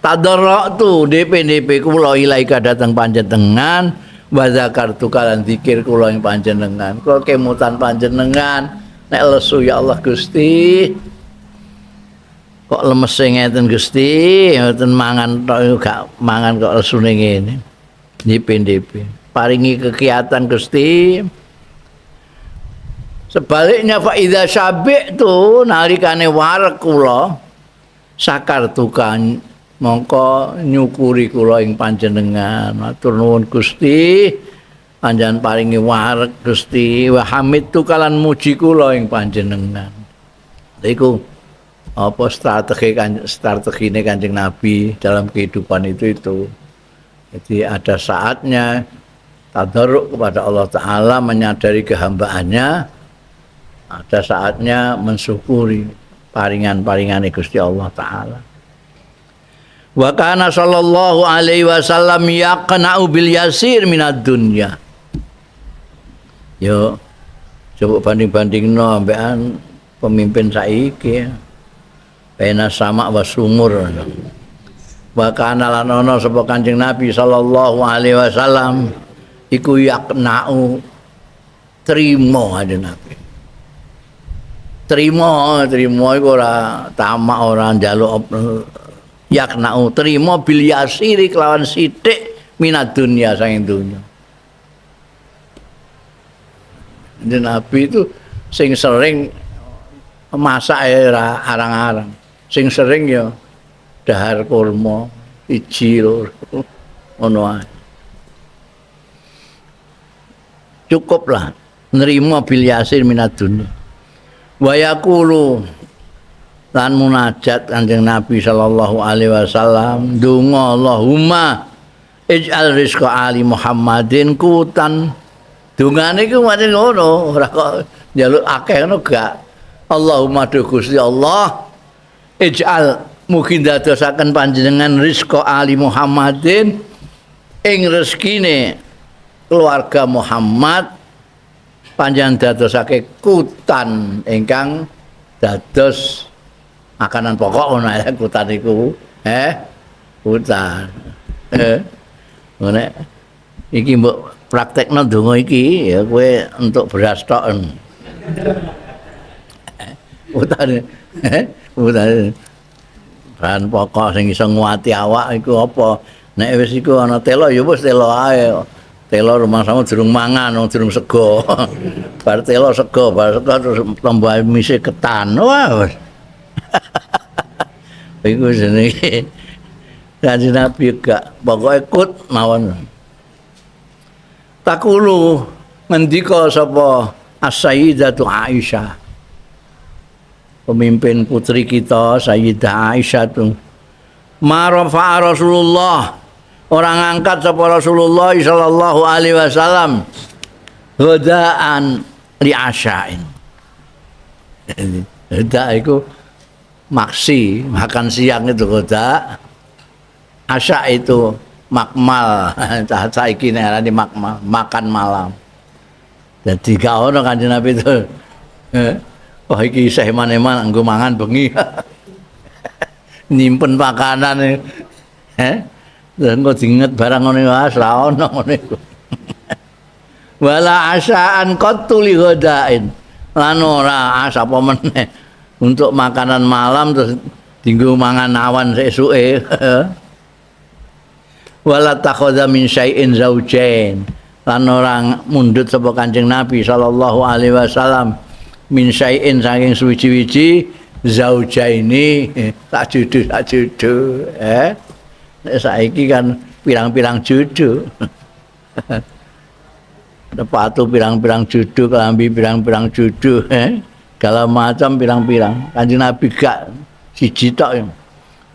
tadarratu DP-DP kula ilaika dateng panjenengan, wa zakartu kalan zikir kula ing panjenengan. Kula kemutan panjenengan nek lesu, ya Allah Gusti. Kok lemese ngeten Gusti, mboten mangan tok gak mangan kok lesune ngene. DP-DP. Paringi kekiatan Gusti. Sebaliknya fa idza syabi'tu nalikane wareg kula sakartukan mongko nyukuri kula ing panjenengan. Matur nuwun Gusti, panjenengan paringi wareg Gusti, wa hamidtu kalan muji kula ing panjenengan. Iku apa strategine Kanjeng Nabi dalam kehidupan itu. Jadi ada saatnya tadarruk kepada Allah Ta'ala, menyadari kehambaannya, ada saatnya mensyukuri paringan-paringane Gusti Allah Ta'ala. Wa kana sallallahu alaihi wasallam yaqna'u bil yasir minad dunya. Yo coba banding-bandingno ambekan pemimpin saiki. Baina sama wa sumur. Wa kana lan ana sapa Kanjeng Nabi sallallahu alaihi wasallam iku yaqna'u trimo Kanjeng Nabi. Trimo iku ora tamak, ora njaluk, yakna'u trimo bil yasiri kelawan sithik minad dunya saking dunya. Kanjeng Nabi itu sing sering masak ya arang-arang, sing sering ya dahar kurma iji loro ngono ae. Cukuplah nerima bil yasir minad dunya. Wa yaqulu lan munajat Kanjeng Nabi sallallahu alaihi wasallam, donga Allahumma ij'al rizqa ali Muhammadin kutan. Dongane iku pancen ngono, ora kok njaluk akeh ngono gak. Allahumma du Gusti Allah ij'al Mugi ndadosaken panjenengan rizqa ali Muhammadin ing rezekine keluarga Muhammad panjenengan dadosake kutan ingkang dados makanan pokok ngono ae kutan iku kutan ngene iki mbok praktekno donga iki ya kowe entuk beras tok kutan kutan bahan pokok sing iso nguati awak iku apa nek wis iku ana telo ya wis telo ae telo rumangsamu durung mangan wong durung sego bar telo sego bar sego terus tambah mise ketan wah wis iku jenenge Kanjeng Nabi gak pokoke kut mawon takulu ngendika sapa As-Sayyidatu Aisyah pemimpin putri kita Sayyidah Aisyah tu ma rafa'a Rasulullah orang angkat sapa Rasulullah sallallahu alaihi wasallam ghadaan li asyain. Ghada iku maksi makan siang itu ghada, asya itu makmal saiki nek arane makmal makan malam. Dadi gak ono Kanjeng Nabi itu wah iki isih eman-eman nggo mangan bengi. Nyimpen pakanan. Lha engko dinget barang ngene wae ra ono ngene iku. Wala asaan qattu li ghadain. Lan ora as apa meneh untuk makanan malam terus dinggo mangan awan sesuke. Wala takhadha min syai'in zaujain. Lan ora mundhut sapa Kanjeng Nabi sallallahu alaihi wasallam min syai'in saking suwiji-wiji zaujaini tak judu nek saiki kan pirang-pirang judu sepatu pirang-pirang judu kelambi pirang-pirang judu segala macam pirang-pirang. Kanjeng Nabi gak siji tok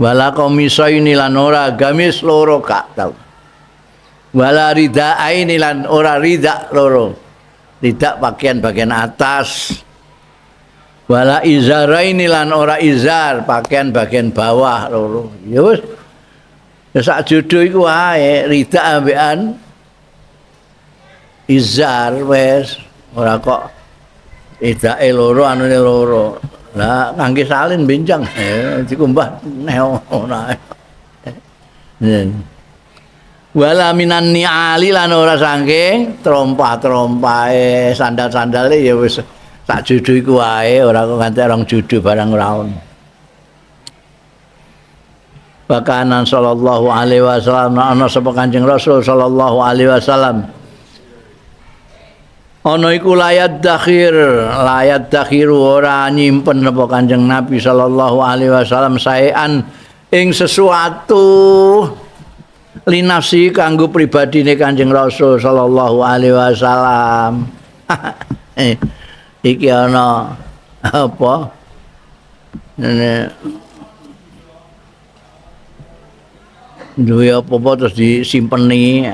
wala komisaini lan ora gamis loro gak tau wala ridaaini lan ora rida loro rida pakaian bagian atas wala izaraini lan ora izar pakaian bagian bawah loro ya wis ya sak jodoh iku wae rida ambekan izar wis ora kok idake loro anune loro lah kangge salin benjang dikumbah neh ora wala minan ni'ali lan ora saking trompah-trompahe sandal-sandale ya wis tak judu iku wae ora kok nganti rong judu barang ora ono. Bakanan sallallahu alaihi wasallam ana sapa Kanjeng Rasul sallallahu alaihi wasallam ana iku layat dakhir layat dakhiru ora nyimpen apa Kanjeng Nabi sallallahu alaihi wasallam saean ing sesuatu linafsi kanggo pribadine Kanjeng Rasul sallallahu alaihi wasallam. Iki ana apa ngene duwe apa-apa terus disimpeni.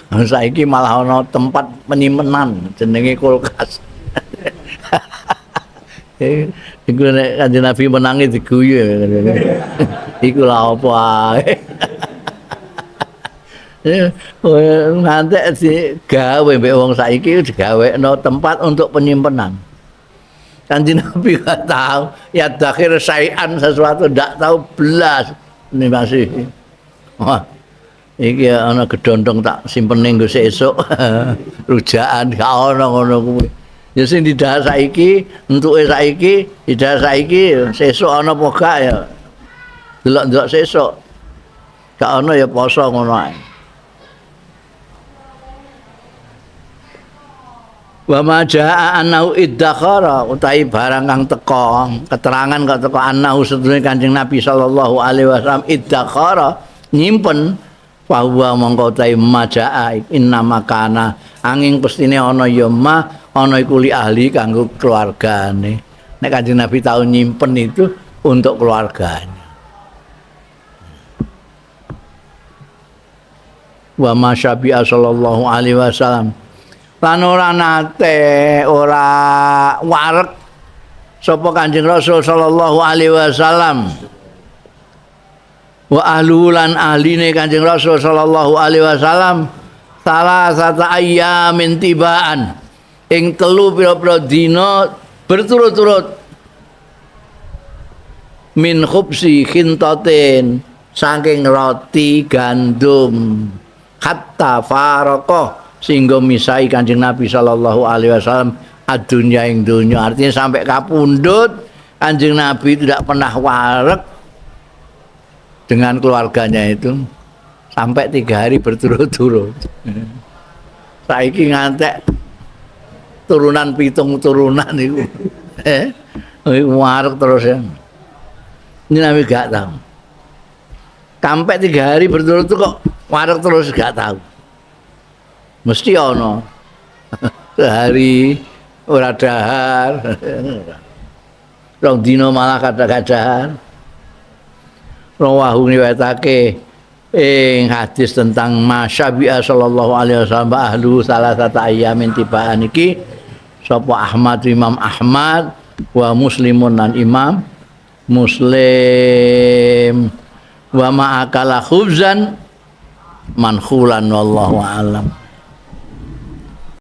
Saiki malah ana tempat penyimpenan jenenge kulkas. Iku nek Kanjeng Nabi menangi diguyu. Iku lha apa ae. Ngantek digawe mbek wong saiki digawekno tempat untuk penyimpenan. Kanjeng Nabi gak tahu ya dakhir saean sesuatu ndak tahu belas ini masih. Wah, iki ana gedondong tak simpene nggo sesuk. Rujakan gak ana ngono kuwi. Ya sing didahar saiki, entuke saiki, didahar saiki, sesuk ana apa gak ya. Delok-delok sesuk. Gak ana ya poso ngono ae. Wa ma jaa annahu iddakhara utahi barang kang teka keterangan kok teka annahu sedune Kanjeng Nabi sallallahu alaihi wasallam iddakhara nyimpen bahwa mongko utahi majaa inna makana angin pestine ana ya ma ana iku li ahli kanggo keluargane. Nek Kanjeng Nabi tau nyimpen itu untuk keluarganya. Wa ma syabi'a sallallahu alaihi wasallam lan ora nate ora wareg sapa Kanjeng Rasul sallallahu alaihi wasallam Wa ahlu lan ahline Kanjeng Rasul sallallahu alaihi wasallam salah satu ayyamin tibaan ing telu pira-pira dina berturut-turut min khubsi khintatin saking roti gandum hatta faraqah sehingga misai Kanjeng Nabi sallallahu alaihi wasallam adunya ing dunya. Artinya sampai kapundhut Kanjeng Nabi tidak pernah wareg dengan keluarganya itu sampai 3 hari berturut-turut. Saiki ngantek turunan 7 turunan iku. Iku wareg terus ya. Ini Nabi gak tahu. Sampai 3 hari berturut-turut kok wareg terus gak tahu. Mesti ono. Sehari ora dahar. 2 dina malah kadang-kadang. Rawahu riwayatake ing hadis tentang masyabi'a sallallahu alaihi wasallam ahlu salah satu ayamin tibaan iki sapa Ahmad, Imam Ahmad wa Muslimun lan Imam Muslim wa ma'akala khubzan manhulan wallahu alam.